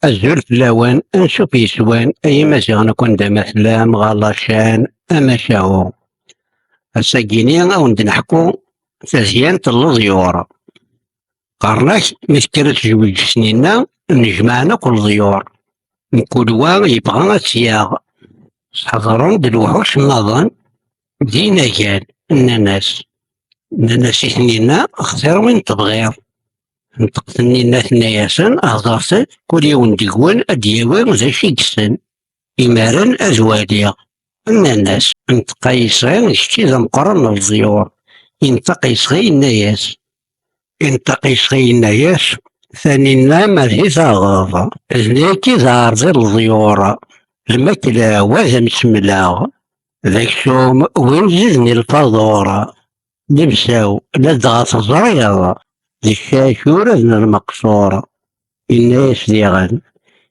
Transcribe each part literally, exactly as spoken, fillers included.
Azul fell-awen, ansuf yes-wen, ay Imaziɣen akk anda ma tellam, ɣer lacan, amacahu. Ass-agi-ni a wen-d-neḥku tadyant n leḍyur. Qqaren-ak mi tekker ad tezweǧ Sninna, nnejmaɛen akk leḍyur. Mkul wa yebɣa ad tt-yaɣ. Ḥeḍren-d lewḥuc nnaḍen d inagan, nnan-as, nnan-as i Sninna, xtir win tebɣiḍ. Tenṭeq Sninna tenna-yasen, hḍret-d, kul yiwen deg-wen ad d-yawi d acu i yessen. Imaren ad waliɣ. Nnan-as, nṭeq ay isɣi, d kečč i d ameqqran n leḍyur. Inṭeq isɣi yenna-yas, inṭeq isɣi yenna-yas, Taninna ma di taɣeḍ, d nekk i d aɛerḍi n leḍyur. Lmakla wa d amsemlaɣ, d aksum win ziden i lfaḍur. Lebsa-w ladɣa teẓriḍ, d ccac ur d lmeqṣur. Yenna-yas diɣen,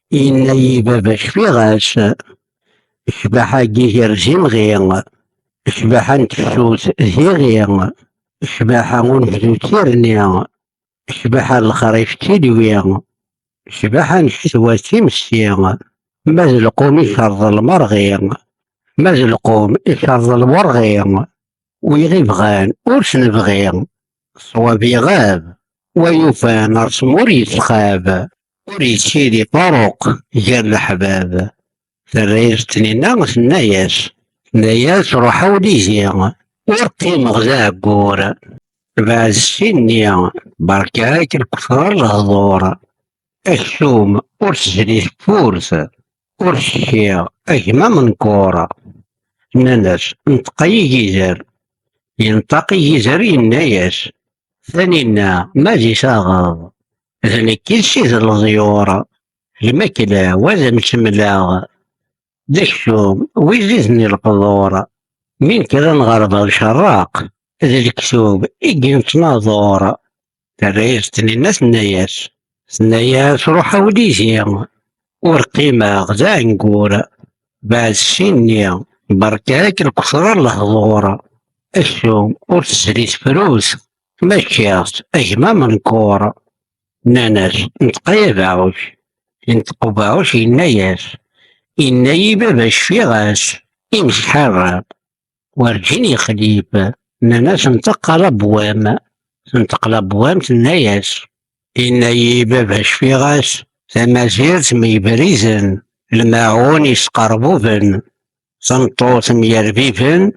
yenna-yi baba cfiɣ-as, ccbaḥa n yiger d imɣi, ccbaḥa n tefsut d iɣi, ccbaḥa n unebdu d tirni, ccbaḥa n lexrif d tilwi, ccbaḥa n ccetwa d timessi, ma d lqum icerḍ lmerɣi, ma d lqum icerḍ lwerɣi. Wi ɣ-ibɣan ur s-nebɣi, ṣṣwab iɣab, wa yufan ɣer-s ur yettxab, ur yettili faruq gar leḥbab. Terra-yas Tninna, tenna-yas, tenna-yas, ruḥ a wlidi, ur qqimeɣ d aɛeggur. Beɛd ssinni, berka-k lketṛa n lehdur. Aksum ur tezli tewwurt, ur cciɣ a gma menkur. Nnan-as, nṭeq ay igider. Yenṭeq igider, yenna-yas, Taninna ma di taɣeḍ, d nekk i d ssid n leḍyur. Lmakla wa d amsemlaɣ, d aksum wi ziden i leqdur. Mi nekk d aneɣerbaḍ cerraq, d lektub i yettnadur. Terra-yas Tninna, tenna-yas, tenna-yas, ruḥ a wlidi, ur qqimeɣ d aɛengur. Beɛd ssinni, berka-k lketṛa n lehdur. Aksum ur tezli tefrut, ma ččiɣ-t a gma menkur. Nnan-as, nṭeq ay abeɛɛuc. Inṭeq ubeɛɛuc, yenna-yas, yenna-yi baba cfiɣ-as, imseḥ rrab, werǧin yexlif. Nnan-as, nṭeq a labwam. Tenṭeq labwam, tenna-yas, yenna-yi baba cfiɣ-as, tamazirt myebriden, lmaɛun yesqerbuben, tameṭṭut myerbiben,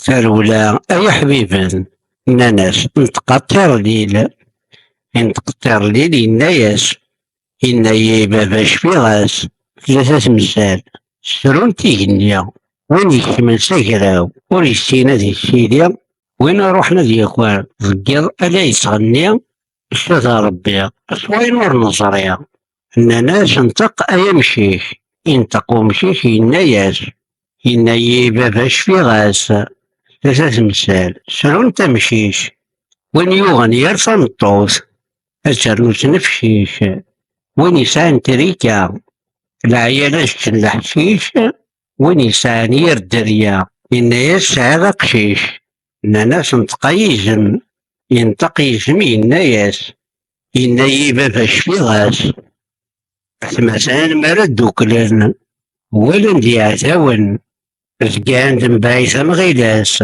tarewla ay iḥbiben. Nnan-as, nṭeq a ṭṭirlil. Inṭeq ṭṭirlil, yenna-yas, yenna-yi baba cfiɣ-as, tlata temsal, srunt igenni, win ikecmen s agraw, ur yessin ad yessili, win iruḥen ad yaker deg yiḍ ala yettɣenni, ccata Rebbi, s wayen ur neẓri. Nnan-as, nṭeq ay amcic. Inṭeq umcic, yenna-yas, yenna-yi baba cfiɣ-as, tlata temsal, srunt amcic, win yuɣen yir tameṭṭut, ad ternu tnefcic, win yesɛan trika, leɛyal ad ččen leḥcic, win yesɛan yir dderya, yenna-yas sɛiɣ aqcic. Nnan-as, nṭeq ay izem. Inṭeq izem, yenna-yas, yenna-yi baba cfiɣ-as. Atmaten mi ara dduklen, walan-d iɛdawen, zgan-d mebɛid am ɣilas.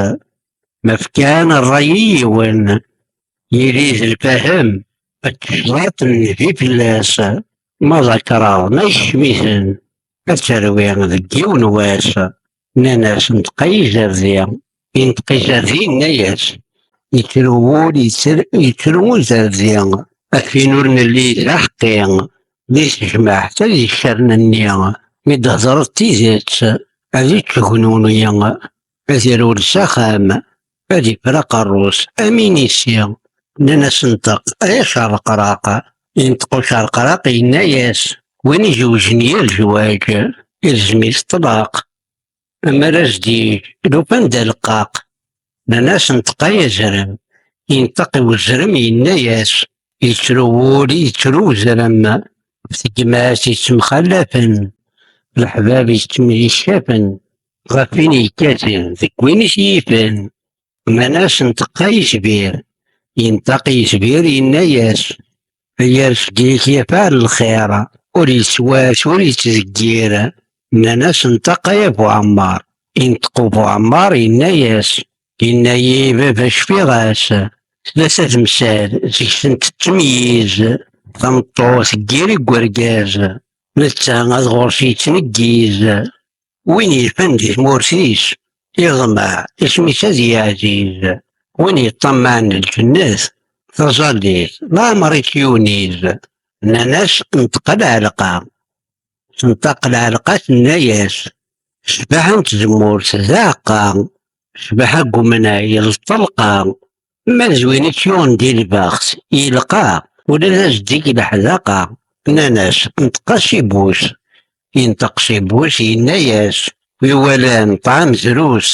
Ma fkan ṛṛay i yiwen, yili d lfahem, ad tecḍaṭ nnbi fell-as. Ma ḍakreɣ ma yekcem-iten, ad terwi deg yiwen wass. Nnan-as, nṭeq ay izerdi. Inṭeq izerdi, yenna-yas, yettru wul, yettru, yettru uzerdi. Afin ur nelli d aḥeqqi, di tejmaɛt ad yeccer nenni, mi d-thedreḍ tidet, ad itteg nuni, ad irwel s axxam, ad iffer aqerru-s am inisi. Nnan-as, nṭeq ay acerreqraq. Inṭeq ucerreqraq, yenna-yas, win izewjen yir zzwaǧ, ilzem-it ṭṭlaq. Ammer ad s-d-yeg, lufan d aleqqaq. Nnan-as, nṭeq ay azrem. Inṭeq i uzrem, yenna-yas, yettru wul, yettru uzrem. Ɣef tegmat yettemxallafen, leḥbab yettemyeccafen, ɣef win yekkaten deg win i t-yifen. Nnan-as, nṭeq ay itbir. Inṭeq yitbir, yenna-yas, ay arseg-ik yafɛel lxir, ur yettwat, ur yettdeggir. Nnan-as: "Nṭeq ay Abu Ɛemmar." Inṭeq Ubu Ɛemmar, yenna-yas: "Yenna-yi baba, cfiɣ-as, tlata temsal, deg-sent ttemyiz, tameṭṭut teggir i urgaz, netta ad ɣur-s yettneggiz. Win yelfan di tmurt-is, iḍmeɛ isem-is ad yeɛziz. Win yeṭṭamaɛen lǧennet, taẓallit, leɛmer i tt-yuniz." Nnan-as: "Nṭeq a lɛelqa." Tenṭeq lɛelqa, tenna-yas: "Ccbaḥa n tzemmurt d aɛeqqa, ccbaḥa n umnay d ṭṭelqa, ma d win i tt-yuɣen di lbext yelqa, ula d azdeg leḥdaqa." Nnan-as: "Nṭeq a Sibus." Inṭeq Sibus, yenna-yas: "Wi walan ṭṭɛam drus,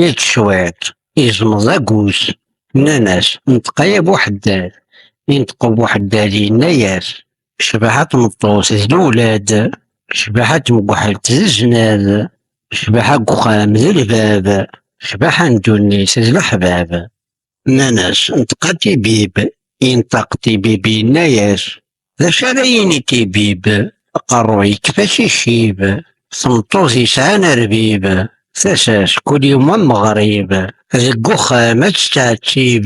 i teswiḍ, izmeḍ agus." Nnan-as: "Nṭeq ay Abu Ḥeddad." Inṭeq Ubu Ḥeddad, yenna-yas: "Ccbaḥa n tmeṭṭut d lewlad, ccbaḥa n tmegḥelt d znad, ccbaḥa n uxxam d lbab, ccbaḥa n ddunit d leḥbab." Nnan-as: "Nṭeq a Tibib." Inṭeq Tibib, yenna-yas: "D acu ara yini Tibib? Aqerru yekfa-s ccib, tameṭṭut yesɛan arbib, tasa-s kul yum am meɣrib, deg uxxam ad tettɛettib,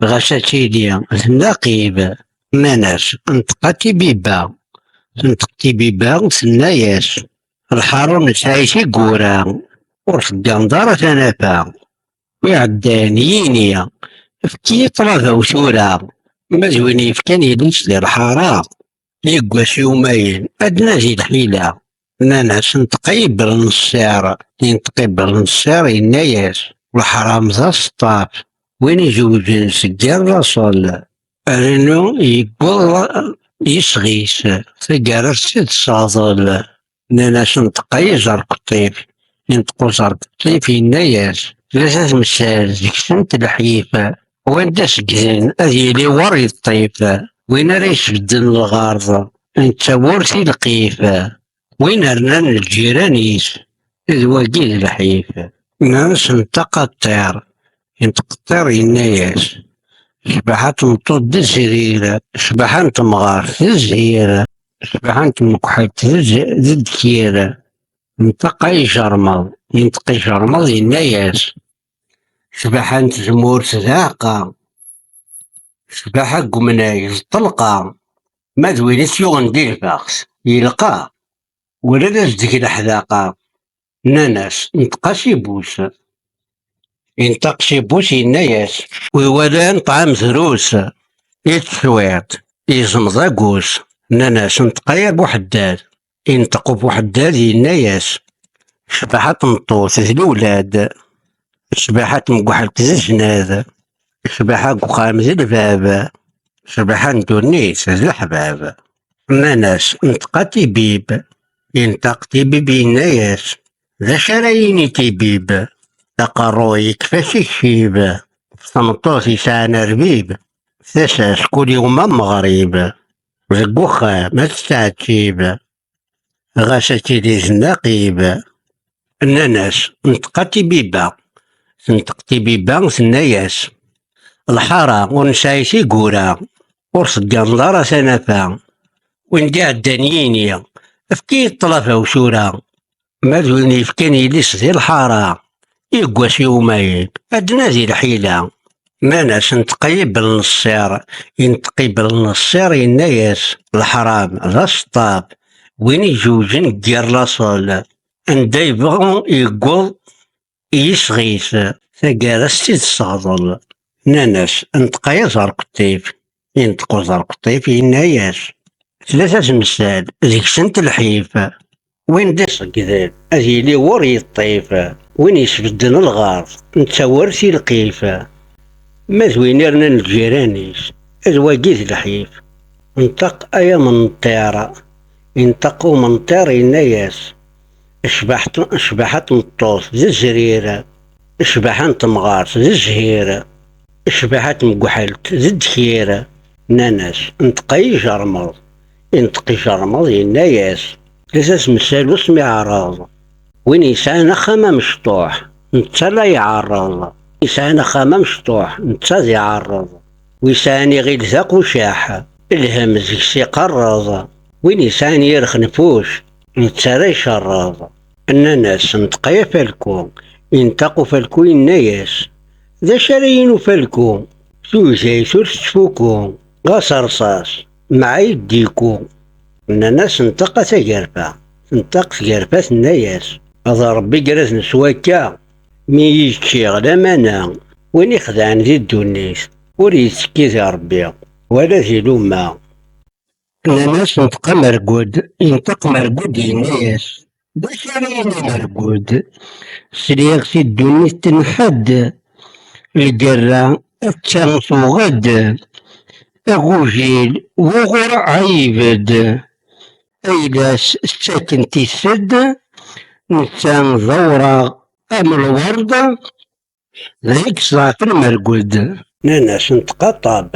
ɣas ad tili d nnaqib." Nnan-as: "Nṭeq a Tibiba." Tenṭeq Tibiba, tenna-yas: "Lḥara ur nesɛi tiggura, ur tegganeḍ ara tanafa. Iɛeddan yini: 'Efk-iyi ṭṭlaba-w tura.' Ma d win yefkan yelli-s di lḥara, yeggas yumayen ad d-nazi lḥila." Nnan-as: "Nṭeq ay Ibelnṣir." Inṭeq Ibelnṣir, yenna-yas: "Leḥram d aseṭṭaf, win izewjen seg yir laṣel, rnu yewweḍ yisɣis, taggara-s d tseɛḍel." Nnan-as: "Nṭeq ay Uẓerkeṭṭif." Inṭeq Uẓerkeṭṭif, yenna-yas: "Tlata temsal deg-sent lḥif, wanda segden ad yili war yeṭṭif, win ara yesbedden lɣerḍ, netta ur t-ilqif, win rnan lǧiran-is, d wagi d lḥif." Nnan-as: "Nṭeq a ṭṭir." Inṭeq ṭṭir, yenna-yas: "Ccbaḥa n tmeṭṭut d zzrir, ccbaḥa n temɣart d zzhir, ccbaḥa n tmekḥelt d z-, d ddkir." Inṭeq ay ijermeḍ. Inṭeq ijermeḍ, yenna-yas: "Ccbaḥa n tzemmurt d aɛeqqa, ccbaḥa n umnay d ṭṭelqa, ma d win i tt-yuɣen di lbext yelqa, ula d azdeg leḥdaqa." Nnan-as: "Nṭeq a Sibus." Inṭeq Sibus, yenna-yas: "Wi walan ṭṭɛam drus, i teswiḍ, izmeḍ agus." Nnan-as: "Nṭeq ay Abu Ḥeddad." Inṭeq Ubu Ḥeddad, yenna-yas: "Ccbaḥa n tmeṭṭut d lewlad, ccbaḥa n tmegḥelt d znad, ccbaḥa n uxxam d lbab, ccbaḥa n ddunit d leḥbab." Nnan-as: "Nṭeq a Tibib." Inṭeq Tibib, yenna-yas: "D acu ara yini Tibib? Aqerru yekfa-s ccib, tameṭṭut yesɛan arbib, tasa-s kul yum am meɣrib, deg uxxam ad tettɛettib, ɣas ad tili d nnaqib." Nnan-as: "Nṭeq a Tibiba." Tenṭeq Tibiba, tenna-yas: "Lḥara ur nesɛi tiggura, ur tegganeḍ ara tanafa. Win d-iɛeddan yini: 'Efk-iyi ṭṭlaba-w tura.' Ma d win yefkan yelli-s di lḥara, yeggas yumayen, ad d-nazi lḥila." Nnan-as: "Nṭeq ay Ibelnṣir." Inṭeq Ibelnṣir, yenna-yas: "Leḥram d aseṭṭaf, win izewjen deg yir laṣel, anda yebɣu yewweḍ yisɣi-s, taggara-s d tseɛḍel." Nnan-as: "Nṭeq ay Uẓerkeṭṭif." Inṭeq Uẓerkeṭṭif, yenna-yas: "Tlata temsal deg-sent lḥif, win d-iṣeggden ad yili wur yeṭṭif, win yesbedden lɣerḍ, netta wur t-ilqif, ma d win irnan lǧiran-is, d wagi d lḥif." Nṭeq ay Amenṭir. Inṭeq Umenṭir, yenna-yas: "Ccbaḥ-, ccbaḥa n tmeṭṭut d zzrir, ccbaḥa n temɣart d zzhir, ccbaḥa n tmegḥelt d ddkir." Nnan-as: "Nṭeq ay Ijermeḍ." Inṭeq Ijermeḍ, yenna-yas: "Tlata temsal ur smiɛreḍ. Win yesɛan axxam amecṭuḥ, netta la iɛerreḍ. Yesɛan axxam amecṭuḥ, netta ad iɛerreḍ. Wi sɛan iɣil d aqucaḥ, lhem deg-s iqerreḍ. Win yesɛan yir xenfuc, netta ara icerreḍ. Nnan-as: "Nṭeq ay afalku." Inṭeq ufalku, yenna-yas: "D acu ara yini ufalku? Tujjayt ur tettfuku, ɣas rṣas, mɛa yeddiku." Nnan-as: "Nṭeq a tagerfa." Tenṭeq tgerfa, tenna-yas: "D Ṛebbi i iraden s wakka, mi i ččiɣ lamana. Win ixedɛen di ddunit, ur yettekki di Ṛebbi, wala di luma." Nnan-as: "Nṭeq amergud." Inṭeq mergud, yenna-yas: "D acu ara yini amergud? Sliɣ si ddunit tenḥedd, lgerra atta tuɣed, agujil wuɣur ɛayibed, ayla-s ttaken-t-id, netta d awraɣ am lwerd." D ay yesḍeɛfen amergud. Nnan-as: "Nṭeq a ṭṭab."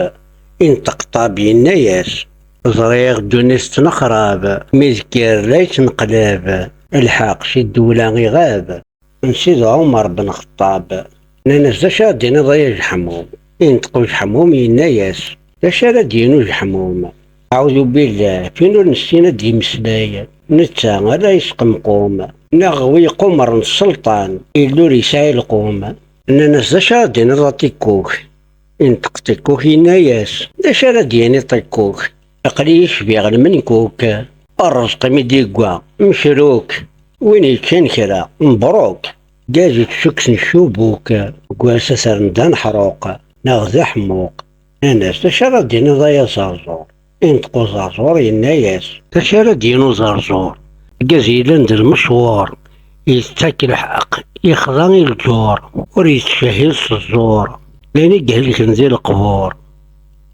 Inṭeq ṭṭab, yenna-yas: "Ẓriɣ ddunit tettnexrab, mi d kker la yettneqlab, lḥeqq si ddewla iɣab." N Sidi Ɛumer ben Xeṭṭab. Nnan-as: "D acu ara d-tiniḍ ay ajeḥmum?" Inṭeq ujeḥmum, yenna-yas: "D acu ara d-yini ujeḥmum? Aɛudu billah, f win ur nessin ad d-yemmeslay, netta ala yesqemqum, neɣ wi iqumren sselṭan, illa ur yesɛi lqum." Nnan-as: "D acu ara d-tiniḍ a ṭikkuk?" Inṭeq ṭikkuk, yenna-yas: "D acu ara d-yini ṭikkuk? Aql-iyi cbiɣ lmenkuk, rrezq imi d-iggwa mecruk, win yeččan kra mebruk, gaz ittsuksen ccubuk, deg wass asren d aneḥruq neɣ d aḥemmuq." Nnan-as: "D acu ara d-tiniḍ ay aẓerẓur?" Inṭeq uẓerẓur, yenna-yas: "D acu ara d-yini uẓerẓur? Argaz yellan d lmecwur, yettak lḥeqq, yexḍa i lǧur, ur yettcehhid s ẓẓur, d ayen i ihelken di leqbur."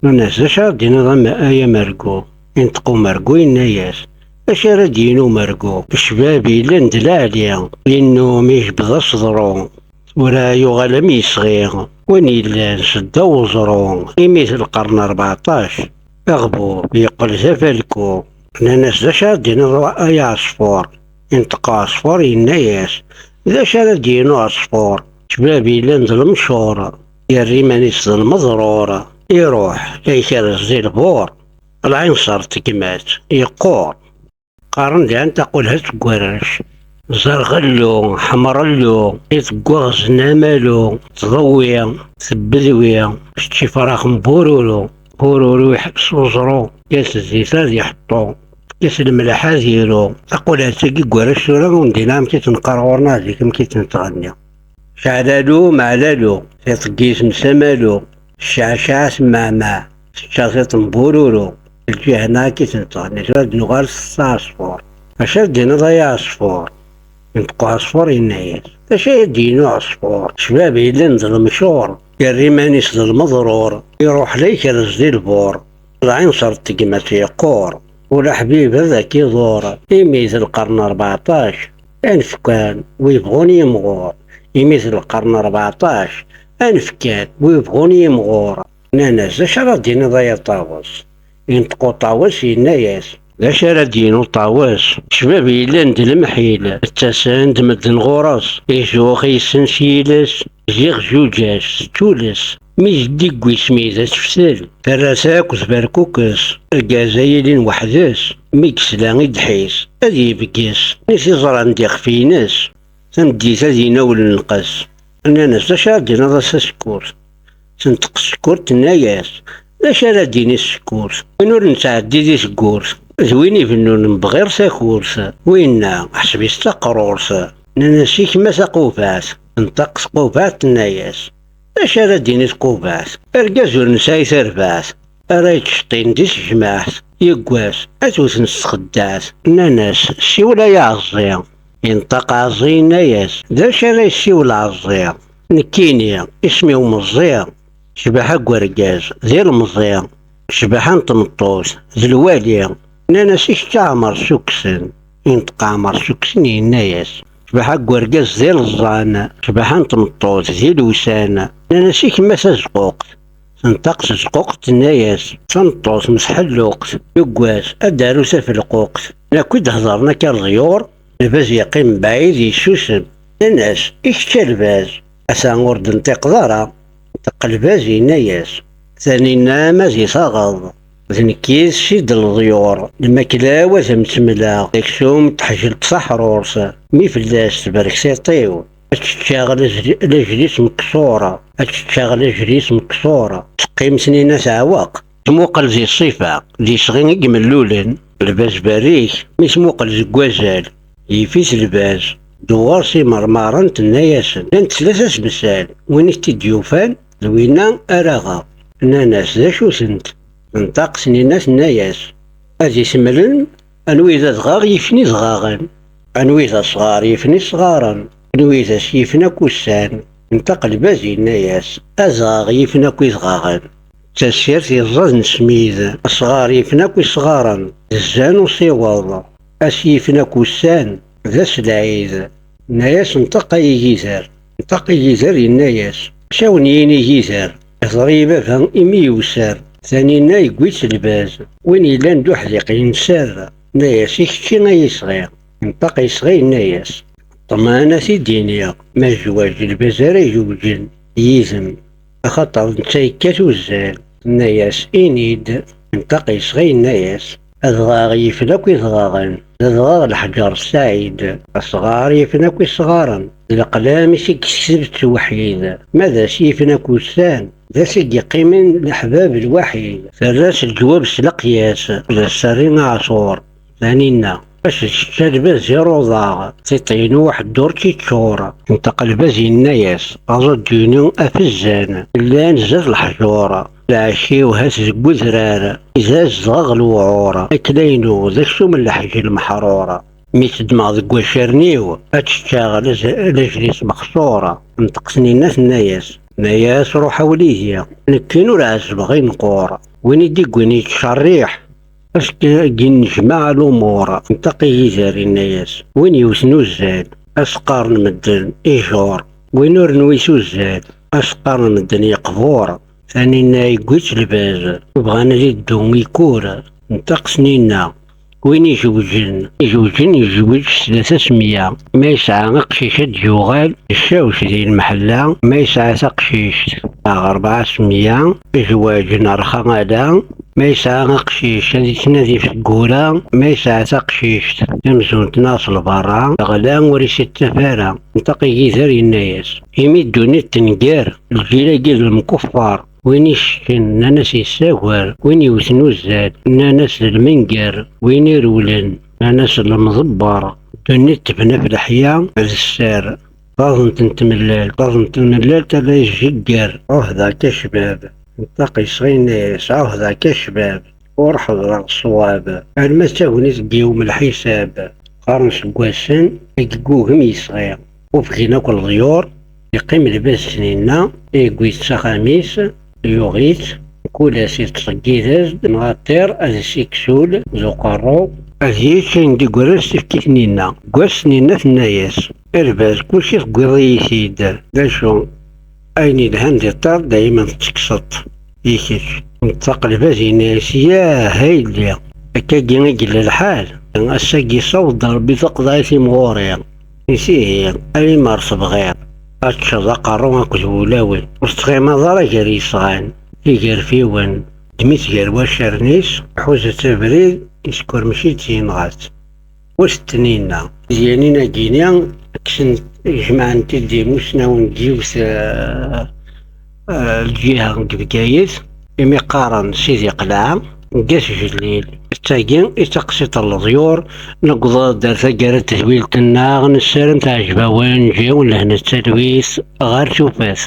Nnan-as: "D acu ara d-tiniḍ a m-, ay amergu?" Inṭeq umergu, yenna-yas: "D acu ara d-yini umergu? Ccbab yellan d leɛli, yennum ijebbed aseḍru, tura yuɣal am yesɣi, win yellan sedda uẓru, imi d lqern rbeɛṭac, aɣbub yeqqel d afalku." Nnan-as: "D acu ara d-tiniḍ ay aɛesfur?" Inṭeq uɛesfur, yenna-yas: "D acu ara d-yini uɛesfur? Ccbab yellan d lemcur, yerra iman-is d lmeḍrur, iruḥ la ikerrez di lbur, lɛinṣer n tegmat yeqqur." Qqaren diɣen taqulhaṭ deg warrac: "Zerɣellu, ḥemrellu, i teggaɣzen amalu, tḍewwi, tebbedwi, tečč ifrax n bururu, bururu iḥebbes uẓru, yas zzit ad iḥeṭṭu, yas lemleḥ ad iru." Taqulhaṭ-agi deg warrac tura ur ndineɣ amek i tt-neqqar ɣur-neɣ zik, amek i tt-nettɣenni. Ceɛlalu, meɛlalu, tiṭ n yisem s amalu, cceɛcaɛ s mmeɛmaɛ, tečča tiṭ n bururu, lǧiha-nneɣ akka i tt-nettɣenni. Tura ad nuɣal s aɛesfur. Acu ara d-tiniḍ ay aɛesfur? Inṭeq uɛesfur, yenna-yas: "D acu ara d-yini uɛesfur? Ccbab yellan d lemcur, yerra iman-is d lmeḍrur, iruḥ la ikerrez di lbur, lɛinṣer n tegmat yeqqur, ula aḥbib ad ak-iḍur, imi d lqern rbeɛṭac, anefkan wi bɣun yimɣur, imi d lqern rbeɛṭac, anefkan wi bɣun yimɣur." Nnan-as: "D acu ara d-tiniḍ ay aṭawes?" Inṭeq uṭawes, yenna-yas: "D acu ara d-yini uṭawes? Ccbab yellan d lemḥil, ttasen-d medden ɣur-s, izux yessen s yiles, ziɣ zuǧ-as tettules, mi zeddig wismi d aseftel, terra-s akk tberkukes, argaz ay ilin weḥd-s, mi yesla i ddḥis ad yebges, mi t-iẓran d ixef-ines." Tameddit ad yini awel n lqes. Nnan-as: "D acu ara d-tiniḍ a tasekkurt?" Tenṭeq tsekkurt, tenna-yas: "D acu ara d-tini tsekkurt? Win ur nettɛeddi di tewwurt, d win ibennun mebɣir takurt, winna ḥseb-it d taqrurt." Nnan-as: "I kemm a taqubaɛt?" Tenṭeq tqubaɛt, tenna-yas: "D acu ara d-tini tqubaɛt? Argaz ur nesɛi tarbaɛt, ara yeččeṭṭin di tejmaɛt, yeggas ad t-wten s txeddaɛt." Nnan-as: "Siwel ay aɛeẓẓi." Inṭeq aɛeẓẓi, yenna-yas: "D acu ara yessiwel ɛeẓẓi? Nekkini isem-iw meẓẓi, ccbaḥa n urgaz d ilemẓi, ccbaḥa n tmeṭṭut d lwali." Nnan-as: "I kečč a Ɛmer Sukksen?" Inṭeq Ɛmer Sukksen, yenna-yas: "Ccbaḥa n urgaz d ileẓẓan, ccbaḥa n tmeṭṭut d ilewsan." Nnan-as: "I kemm a tazquqt?" Tenṭeq tezquqt, tenna-yas: "D tameṭṭut mm tḥelluqt, yeggas ad d-taru tafelquqt." Akk i d-hedren akka leḍyur, lbaz yeqqim mebɛid yessusem. Nnan-as: "I kečč a lbaz?" Ata ur d-tenṭiqeḍ ara. Tenṭeq lbaz, yenna-yas: "Taninna ma di taɣeḍ, D nekk yid-s i d leḍyur, lmakla-w ad am-tt-mleɣ, d aksum teḥjelt taḥrurt, mi fell-as tberek tiṭ-iw. Ad tt-ččeɣ lajli- lajli-s mekṣur, ad tt-ččeɣ lajli-s mekṣur. Teqqim Tninna teɛweq, tmuqel di ṣṣifa, d isɣi i imellulen, lbaz berrik, mi tmuqel deg wazal, yif-it lbaz, dewwer s imermaren tenna-yasen, llant tlata temsal, win i t-id-yufan, d winna ara aɣeɣ. Nnan-as, d acu-tent? Tenṭeq Tninna tenna-yas, ad isemlen, anwi d adɣaɣ yifen idɣaɣen, anwi d asɣar yifen isɣaren, anwi d as yifen akk ussan. Tenṭeq lbaz yenna-yas, adɣaɣ yifen akk idɣaɣen. D tasirt yeẓẓaden smid, asɣar yifen akk isɣaren, d zzan usiweḍ, as yifen akk ussan, d aselɛid. Tenna-yas, nṭeq ay igider, nṭeq igider yenna-yas, acu awen-yini igider, ihder-iyi baba imi yewser. Taninna yewwi-tt lbaz, win yellan d uḥdiq yenser. Tenna-yas, i kečči ay isɣi. Yenṭeq isɣi yenna-yas, ṭṭmeɛ ad t-id-iniɣ, ma zwaǧ lbaz ara izewǧen yid-m, axaṭer netta yekkat uzzal. Tenna-yas, ini-d. Yenṭeq isɣi yenna-yas, adɣaɣ yifen akk idɣaɣen, d adɣaɣ leḥǧer ssaɛid, asɣar yifen akk isɣaren, d leqlam-is i yekseb ttewḥid, ma d as yifen akk ussan, d as i yeqqimen leḥbab lwaḥid. Terra-s leǧwab s leqyas, d asserri aɛṣur. Taninna, as d kečč a lbaz iruḍaɣ, tiṭ-inu ḥedd ur tt-iččur. Yenṭeq lbaz yenna-yas, aẓuǧǧ-inu afezzan, llan zdat leḥjur, lɛecc-iw hat deg udrar, izaz dɣa lewɛur, akla-inu d aksum n leḥǧ lmeḥrur. Mi tt-ddmeɣ deg waccaren-iw, ad tt-ččeɣ laj- lajli-s mexṣur. Tenṭeq Tninna tenna-yas, tenna-yas, ruḥ a wlidi, nekkini ur ɛezzbeɣ ineqqur. Win i d-iggin yettcerriḥ, as-d-innejmaɛ lumuṛ. Yenṭeq igider yenna-yas, win yewten uzzal, as-qqaren medden ijur. Win ur newwit uzzal, as-qqaren medden yeqbur. Taninna yewwi-tt lbaz, bɣan ad iddu ikkur. Yenṭeq Tninna, win ijewǧen, ijewǧen yezweǧ s tlata s meyya. Ma yesɛa aqcic ad d-yuɣal, d ccawc di lmeḥella. Ma yesɛa taqcict, rebɛa s meyya, zzwaǧ nerxa ala. Ma yesɛa aqcic ad yettnadi f tgura, ma yesɛa taqcict tamzunt neɣ s lbarra, teɣla ur is-ittaf ara. Yenṭeq igider yenna-yas, imi ddunit tenger, lǧil-agi d lemkuffar. Win iceččen, nnan-as yessagar. Win yewten uzzal, nnan-as d lmenger. Win irewlen, nnan-as d lemḍebber. Ddunit tebna f leḥya d sser. Taḍent n tmellalt, taḍent n tmellalt ala ijegger. Ɛuhdeɣ-k a cbab. Yenṭeq isɣi yenna-yas, ɛuhdeɣ-k a cbab, ur ḥeḍreɣ ṣṣwab, arma d tagnit n yiwem lḥisab. Qqaren seg wassen i yeggugem yesɣi, ufgen akk leḍyur, yeqqim lbaz Tninna, yewwi-tt s axxam-is, yuɣ-itt, mkul ass yettṣeggid-as-d, neɣ aṭṭir ad s-ikkes ul d uqerru, ad yečč ayen d-iggran s tefkit Tninna. Deg wass Tninna tenna-yas, a lbaz, kulci tegwiḍ-iyi-t-id, d acu? Ayen yelhan di ṭṭer daymen tettekkseḍ-t i kečč. Yenṭeq lbaz yenna-yas, yah a yelli, akkagi i yella lḥal, ass-agi yessaweḍ-d Rebbi taqeḍɛit imɣuri. Ihi, a limer tebɣiḍ ad teččeḍ aqerru akked wulawen, ur tettɣimaḍ ara gar yesɣan, igerfiwen, ddem-itt gar waccaren-is, ḥuza-tt abrid, iskermec-itt yenɣa-tt. Wass n tninna, tizyanin-agi-ni kksen, jemɛen-t-id imusnawen deg yiwet, eh, eh, lǧiha deg Bgayet, imi qqaren Sidi Qelɛa, deg At Jellil. D tagi i d taqsiṭ n leḍyur, newweḍ-d ar taggara n tedwilt-nneɣ, nessaram teɛjeb-awen, ǧǧiwen lehna d talwit ɣer tufat.